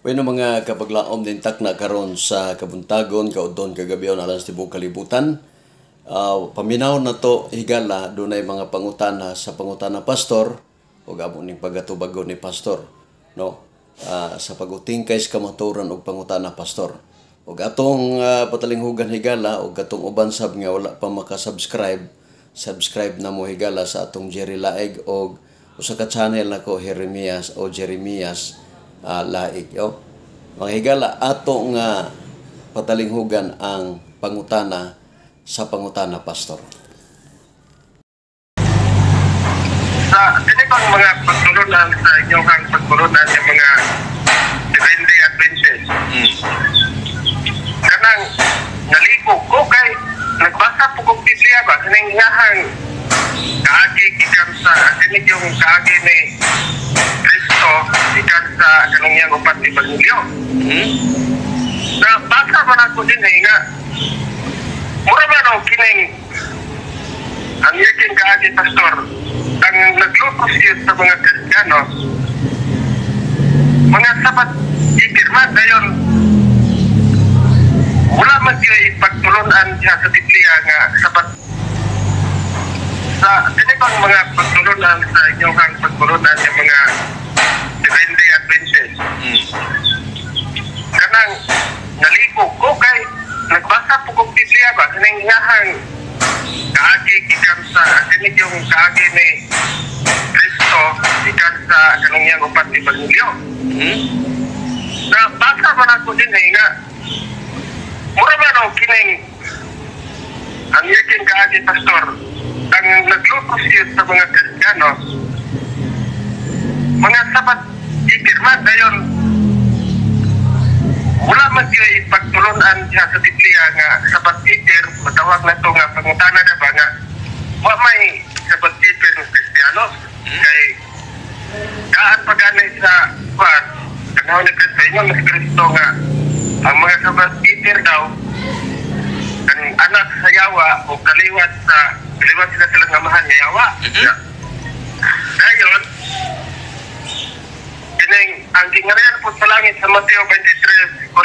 Bueno, mga kapaglaom din takna karon sa kabuntagon, kaudton, kagabion alang sa tibuok kalibutan. Paminaw na to, higala, dunay mga pangutana sa pangutana pastor ug amo ning pagatubagon ni pastor, no? Sa pagutingkay sa kamatuoran og pangutana pastor. Ug atong patalinghugan, higala, ug atong uban sab nga wala pa maka-subscribe, subscribe na mo, higala, sa atong Jerry Laig og usa ka channel nako, Jeremias o Jeremias Laig. Oh. Mga higala, ato nga patalinghugan ang pangutana sa pangutana pastor. Sa kini bang mga pagtulunan sa inyong pagtulunan ng mga Seventh-day Adventist, kanang naliko ko kay nagbasa po kong Biblia ba, kaning iyahang kaagi gikan sa kini yung kaagi ni Kristo gikan sa kanang iyang upat ebanghelyo. Na basa man ako din eh, nga mura ba no kining ang yaking kaagi pastor, ang naglutos yun sa mga Kristiyano mga Sabbath keeper man. Dayon wala man kay pagtulunan diha sa Biblia nga Sabbath. Sa kini bang mga pagtulunan sa inyong pagtulunan ng mga Seventh-day Adventist, kanang naliko ko kay nagbasa po kong Biblia ba, kaning iyahang kaagi gikan sa kini yung kaagi ni Kristo gikan sa kanang iyang upat ebanghelyo. Na basa man ako din eh, nga mura ba no kining ang yaking kaagi pastor, ang naglutos yun sa mga Kristiyano mga Sabbath keeper man. Dayon wala man kay pagtulunan diha sa Biblia nga Sabbath keeper, matawag na to nga pangutana na ba nga wa may Sabbath keeper ng Kristiyano kay daan pa gani sa kwan panahon ni Kristo, ingon mas Kristo nga ang mga Sabbath keeper daw ang anak sa yawa o kaliwat sa kaliwat sila silang amahan nga yawa. Dayon kining ang gingarian po sa langit sa Mateo 23:43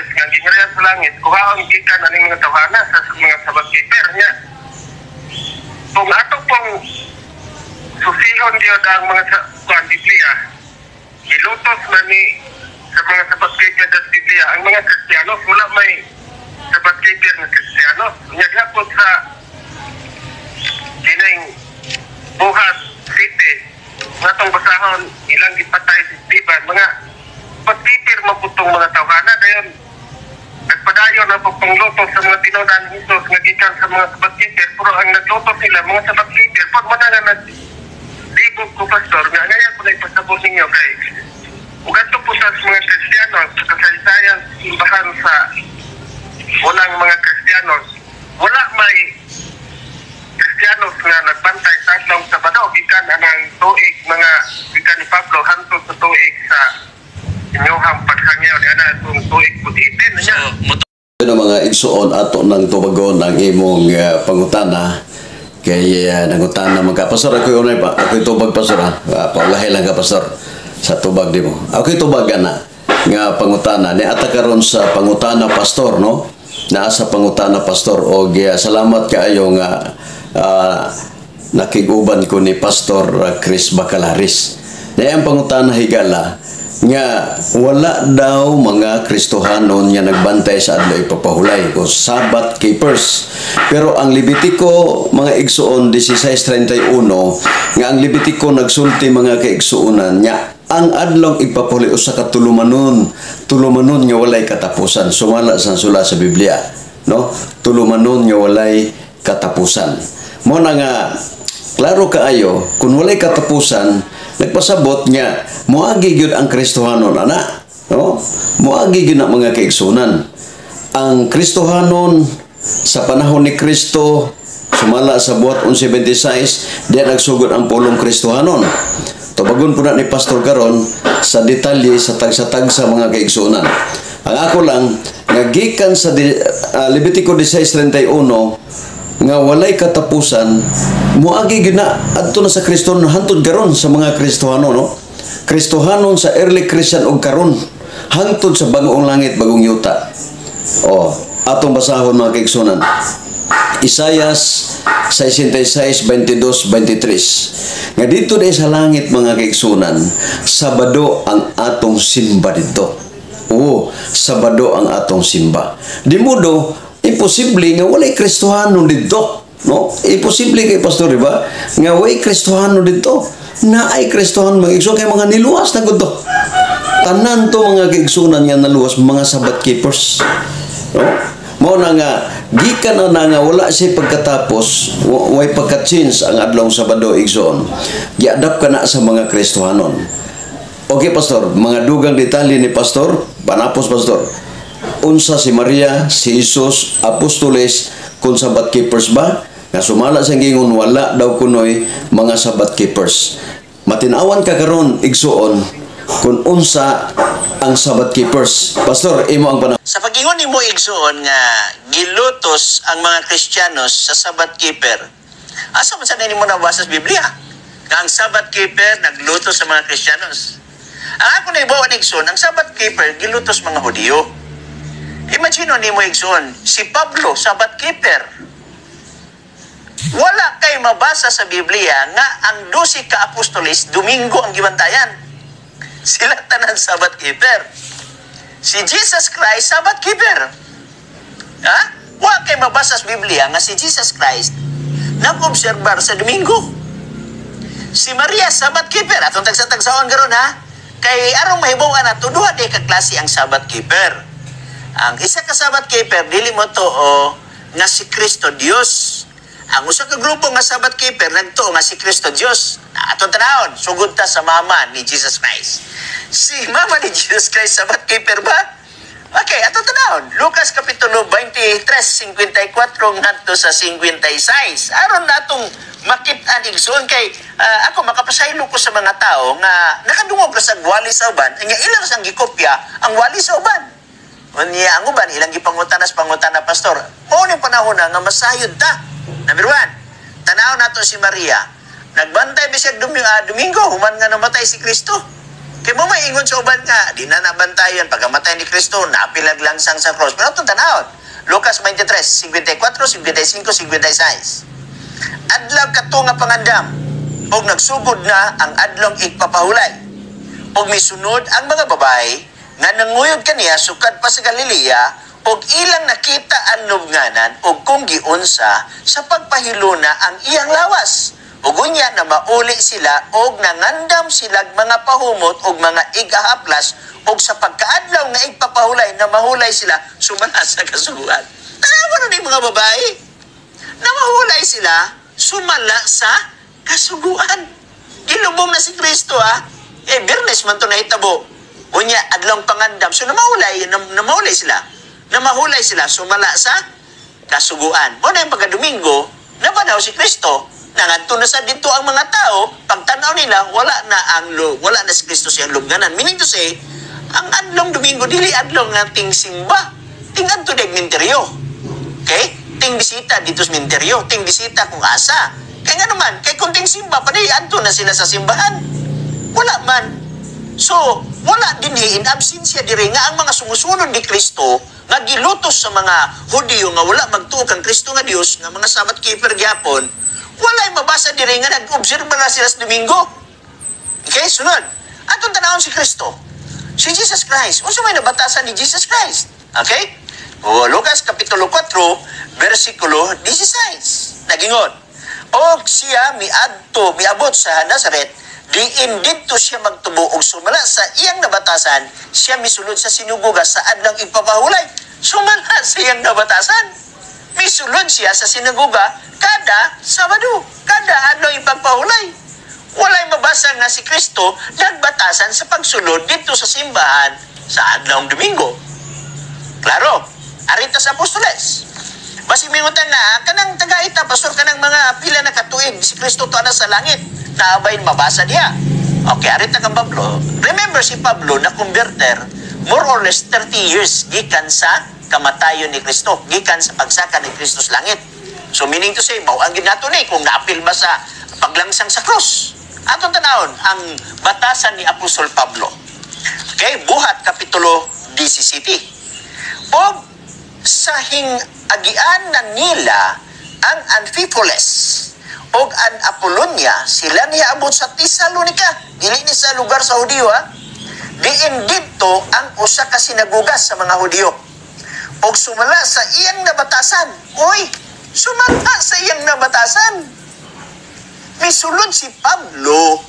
nga ang gingarian sa langit kuhaon gikan aning mga tawhana sa mga Sabbath keeper niya. Kung ato pong susihon gyud ang mga sa kuan Biblia, gilutos man ni sa mga Sabbath keeper sa Biblia ang mga Kristiyano. Wala may Sabbath keeper nga Kristiyano. Nya gihapon sa kining Buhat City nga atong basahon, ilang gipatay si Stephen, mga pagpipir maputong mga tawhana. Dayon nagpadayon ang pagpanglutos sa mga tinunan ni Jesus nga gikan sa mga Sabbath keeper, pero ang naglutos nila mga Sabbath keeper pag mo na nga naglibog ko, pastor, nga ngayon ko na ipasabot ninyo kay ug adto po sa mga Kristiyano sa kasaysayan simbahan sa unang mga Kristiyano, wala may Kristiyanos nga nagbantay sa adlaw Sabado gikan anang tuig mga gikan ni Pablo hantod sa tuig sa inyong paghangyaw ni ana itong tuig pud 18 niya. So, Ano, mga igsuon, ato nang tubagon ang imong pangutana kay nangutana man ka, pastor. Ako unay pa, ako'y tubag, pastor, ha. Paulahi lang ka, pastor, sa tubag nimo. Ako'y tubag ana nga pangutana ni ata karon sa pangutana pastor, no, naa sa pangutana pastor. Og salamat kaayo nga nakig-uban ko ni Pastor Chris Bacalaris. Na ang pangutana, higala, nga wala daw mga Kristohanon nga nagbantay sa adlaw ipapahulay o Sabbath keepers. Pero ang Levitico, mga igsuon, 16:31, nga ang Levitico nagsulti, mga kaigsuonan, nga ang adlaw ipapahulay usa ka tulumanon, tulumanon nga walay katapusan, sumala sa sula sa Biblia, no? Tulumanon nga walay katapusan. Mo na nga klaro kaayo, kung walay katapusan, nagpasabot nga moagi gyud ang Kristohanon ana, no? Moagi gyud na, mga kaigsunan, ang Kristohanon sa panahon ni Kristo. Sumala sa Buhat 11:26, diya nagsugod ang pulong Kristohanon. Tubagon po na ni Pastor karon sa detalye sa tagsa-tagsa, mga kaigsunan. Ang ako lang nga gikan sa Levitico 16:31 nga walay katapusan, moagi gyud na adto na sa Kristo hantod karon sa mga Kristohano, no? Kristohanon sa early Christian og karon. Hangtod sa bagong langit, bagong yuta. Oh, atong basahon, mga kaigsunan. Isayas 66, 22, 23. Nga dito diay sa langit, mga kaigsunan, Sabado ang atong simba dito. Oo, Sabado ang atong simba. Di modo, imposible nga walay Kristohano dito. No? Imposible kay pastor, di ba? Nga walay Kristohano dito. Naay Kristohano, mga igsoon, kay mga niluwas na gud to. Tanan to, mga kaigsunan, nga naluwas, mga Sabbath keepers. No? Mao na nga gikan na, na nga wala siya pagkatapos, way pagka-change ang adlong Sabado, igsoon. Giadapt ka na sa mga Kristohanon. Okay, pastor, mga dugang detalye ni pastor, panapos, pastor. Unsa si Maria, si Jesus, apostoles, kung Sabbath keepers ba? Nga sumala sa gingon, wala daw kunoy mga Sabbath keepers. Matinawan ka karon, igsuon, kung unsa ang Sabbath keepers. Pastor, imo ang panahon. Sa pag-ingon nimo, igsuon, nga gilutos ang mga Kristiyanos sa Sabbath keeper. Asa man sa nimo nabasa sa Biblia nga ang Sabbath keeper naglutos sa mga Kristiyanos? Ang ako naibawan, igsuon, ang Sabbath keeper gilutos mga Hudiyo. Imagine nimo, igsuon, si Pablo, Sabbath keeper. Wala kay mabasa sa Biblia nga ang 12 ka apostoles Domingo ang gibantayan. Sila tanan Sabbath keeper. Si Jesus Christ, Sabbath keeper. Ha? Wa kay mabasa sa Biblia nga si Jesus Christ nag-obserbar sa Domingo. Si Maria, Sabbath keeper. Atong tagsa-tagsaon karon ha. Kay arong mahibaw-an nato, duha di ka klase ang Sabbath keeper. Ang isa ka Sabbath keeper dili mo tuo nga si Kristo Dios. Ang usa ka grupo nga Sabbath keeper nagtuo nga si Kristo Dios. Na atong tanawon, sugod ta sa mama ni Jesus Christ. Si mama ni Jesus Christ, Sabbath keeper ba? Okay, atong tanawon. Lucas Kapitulo 23, 54 ngadto sa 56. Aron natong makit-an, igsoon, kay ako makapasaylo ko sa mga tao nga nakadungog ra sa wali sa uban, nga ilang sang gikopya ang wali sa uban. Unya ang uban ilang gipangutana sa pangutana, pastor. Mao ni panahon na nga masayod ta. Number 1, tanaw nato si Maria. Nagbantay bisag Domingo human nga namatay si Kristo. Kay mo maingon sa uban nga di na nabantayan pagkamatay ni Kristo, napilag lang sang sa cross. Pero atong tanawon, Lucas 23, 54, 55, 56. Adlaw kato nga pangandam og nagsugod na ang adlong igpapahulay. Og misunod ang mga babae nga nanguyod kaniya sukad pa sa Galilea og ilang nakita ang lubnganan og kung giunsa sa pagpahiluna ang iyang lawas. Ug unya na mauli sila og nangandam silag mga pahumot og mga igahaplas, og sa pagkaadlaw nga igpapahulay na mahulay sila sumala sa kasuguan. Tanawa na ni mga babae na mahulay sila sumala sa kasuguan. Gilubong na si Kristo ha. Eh, Biyernes man to nahitabo. Unya, adlong pangandam. So, namahulay sila. Namahulay sila sumala sa kasuguan. Muna yung pagka-Domingo, nabanaw si Kristo. Nangadto na sa dito ang mga tao, pagtanaw nila, wala na si Kristo siyang lubnganan. Meaning to say, ang adlong Domingo, dili adlong nga ting simba. Ting adto dag minteryo. Okay? Ting bisita dito sa minteryo, ting bisita kung asa. Kaya nga naman, kay kung ting simba, pwede adto na sila sa simbahan. Wala man. So, wala din in absentia diri nga ang mga sumusunod ni Kristo nga gilutos sa mga Hudiyo nga wala magtuo kang Kristo nga Dios, nga mga Sabbath keeper gyapon, walay mabasa diri nga nag-obserba na sila sa Domingo. Okay, sunod. Atong tanawon si Kristo. Si Jesus Christ. Unsa may nabatasan ni Jesus Christ? Okay? O, Lucas Kapitulo 4, versikulo 16. Nagingon, og siya miadto, miabot sa Nazaret, diin didto siya magtubo, og sumala sa iyang nabatasan, siya misulod sa sinagoga sa adlong igpapahulay. Sumala sa iyang nabatasan. Misulod siya sa sinagoga kada Sabado, kada adlong ipagpahulay. Walay mabasa nga si Kristo nagbatasan sa pagsulod dito sa simbahan sa adlong Domingo. Klaro, arita sa apostoles. Basig mingutan na, kanang tagaita, pastor, kanang mga pila na katuig, si Kristo to na sa langit, naabayin mabasa niya. Okay, arita kang Pablo. Remember si Pablo na converter, more or less 30 years gikan sa kamatayon ni Kristo, gikan sa pagsaka ni Kristo sa langit. So meaning to say, mao ang ginato ni kung naapil ba sa paglangsang sa krus. Atong tanawon ang batasan ni Apostol Pablo. Okay, Buhat Kapitulo City. Og sa hingagian na nila ang Amphipolis og ang Apollonia, sila niabot sa Tesalonica, dili ni sa lugar sa Hudiyo, ha. Diin didto ang usa ka sinagoga sa mga Hudiyo. Og sumala sa iyang nabatasan, oy, sumala sa iyang nabatasan. Misulod si Pablo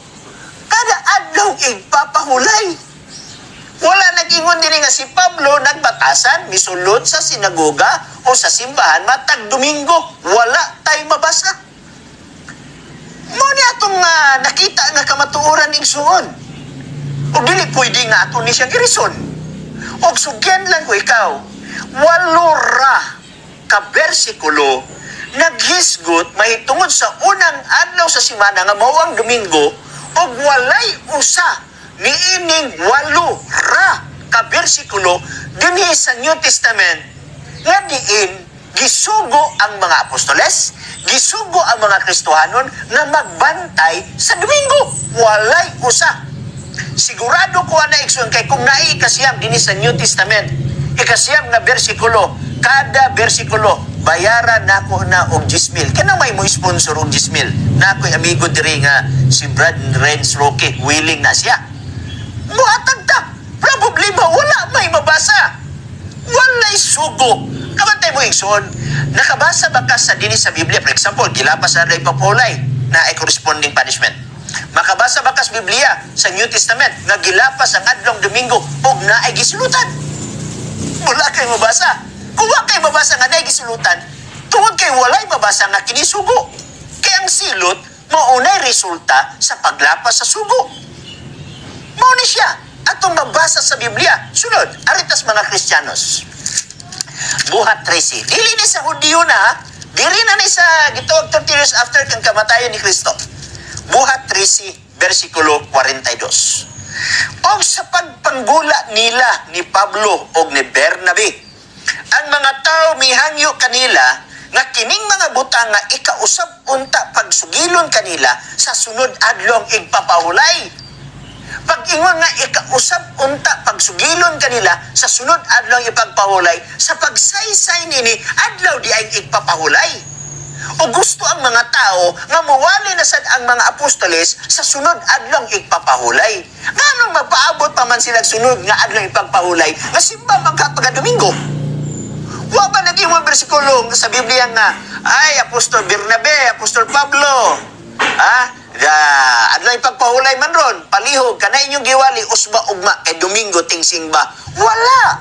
kada adlaw igpapahulay. Wala nag-ingon dinhi nga si Pablo nagbatasan, misulod sa sinagoga o sa simbahan matag Domingo. Wala tay mabasa. Mo ni atong nakita nga kamatuoran igsuon. O dili pwede nga ato ni siyang irison. Og sugyan lang ko ikaw, 8 ra ka bersikulo naghisgot mahitungod sa unang adlaw sa simana nga mao ang Domingo, og walay usa niining 8 ra ka bersikulo dinhi sa New Testament nga diin gisugo ang mga apostoles, gisugo ang mga Kristohanon nga magbantay sa Domingo. Walay usa. Sigurado ko ana igsoon kay kung naay ikasiyam dinhi sa New Testament, ikasiyam nga bersikulo, kada bersikulo bayaran nako na og 10,000. Kanang may mo sponsor og 10,000. Nakoy amigo diri nga si Brad Renz Roque, willing na siya. Muhatag ta. Probably ba wala may mabasa. Walay sugo. Kabantay mo igsoon, nakabasa ba ka sa dinhi sa Biblia? For example, gilapas sa adlaw ipapulay na ay corresponding punishment. Makabasa ba ka sa Biblia sa New Testament nga gilapas ang adlong Domingo ug naay gisulutan? Wala kay mabasa. Kung wa kay mabasa nga naay gisulutan, tungod kay walay mabasa nga kinisugo. Kay ang silot maunay resulta sa paglapas sa sugo. Mao ni siya atong mabasa sa Biblia. Sunod, aritas mga Kristiyanos. Buhat 13. Dili ni sa Hudiyo na, dili na ni sa gitawag 30 years after kang kamatayon ni Kristo. Buhat 13, versikulo 42. Og sa pagpanggula nila ni Pablo og ni Bernabe, ang mga tao mihangyo kanila nga kining mga butang nga ikausab unta pagsugilon kanila sa sunod adlong igpapahulay. Pag-ingon nga ikausab unta pagsugilon kanila sa sunod adlong ipagpahulay, sa pagsaysay nini adlaw di ay igpapahulay. O gusto ang mga tao nga muwali na sad ang mga apostoles sa sunod adlong igpapahulay. Nganong magpaabot pa man sila sunod nga adlong ipagpahulay nga simba magkapag Domingo? Wa ba nag-ingon bersikulo sa Biblia nga ay Apostol Bernabe, Apostol Pablo, adlaw ipagpahulay man ron, palihog kana inyong giwali usba ugma kay Domingo ting singba. Wala.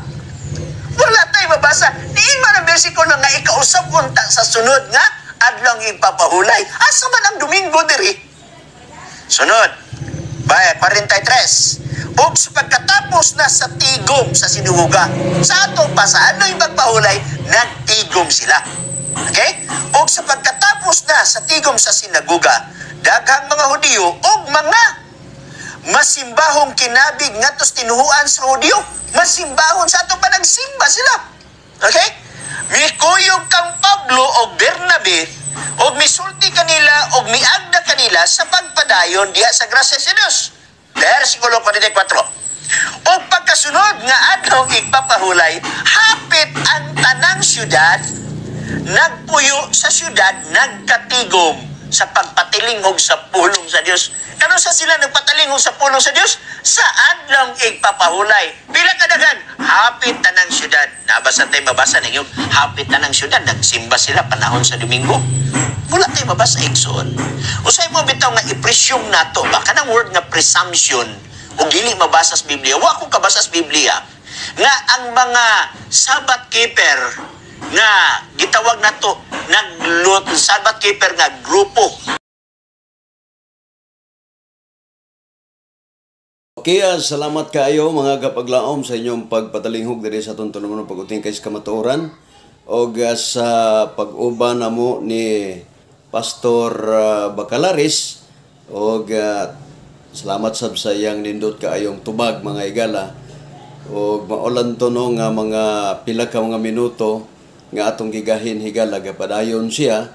Wala tayo mabasa. Diin man ang bersikulo nga ikausab unta sa sunod nga adlong ipapahulay. Asa man ang Domingo diri? Sunod, bay 43. Ug sa pagkatapos na sa tigom sa sinagoga, sa ato pa sa adlong ipagpahulay, nagtigom sila. Okay? Ug sa pagkatapos na sa tigom sa sinagoga, daghang mga Hudiyo ug mga masimbahong kinabig ngadto sa tinuhuan sa Hudiyo, masimbahon sa ato pa nagsimba sila. Okay? Mikuyog kang Pablo og Bernabe og misulti kanila og miagda kanila sa pagpadayon diha sa grasya sa Dios. Versikulo 44. Og pagkasunod nga adlaw igpapahulay, hapit ang tanang syudad nagpuyo sa syudad nagkatigom sa pagpatilingog sa pulong sa Dios. Kanus-a sila nagpatalingog sa pulong sa Dios? Sa adlong igpapahulay. Pila kadagan? Hapit tanang syudad. Nabasa tayo mabasa ninyo, hapit tanang syudad. Nagsimba sila panahon sa Domingo. Wala tayo mabasa, igsoon. Usay mo bitaw nga i-presume nato ba? Kanang word nga presumption, o dili mabasa sa Biblia. Wa ko kabasa sa Biblia nga ang mga Sabbath keeper nga gitawag nato naglut Sabbath keeper nga grupo. Okay, salamat kaayo mga kapaglaom sa inyong pagpatalinghog diri sa atong tulumanon pag-uting kay sa kamatuoran og sa pag-uban namo ni Pastor Bacalaris og salamat sab sa iyang nindot kaayong tubag mga igala og maolan to no nga mga pila ka mga minuto nga atong gigahin higala gapadayon siya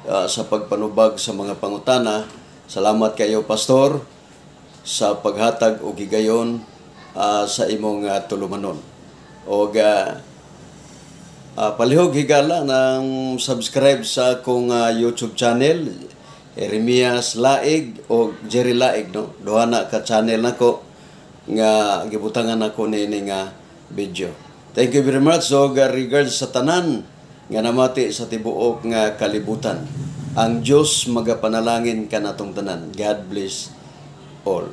sa pagpanubag sa mga pangutana. Salamat kayo Pastor sa paghatag og higayon sa imong tulumanon. Og palihog, higala, ng subscribe sa akong YouTube channel, Jeremias Laig o Jerry Laig, no? Duha na ka channel nako nga gibutangan nako niini nga video. Thank you very much og regards sa tanan nga namati sa tibuok nga kalibutan. Ang Dios magapanalangin kanatong tanan. God bless all.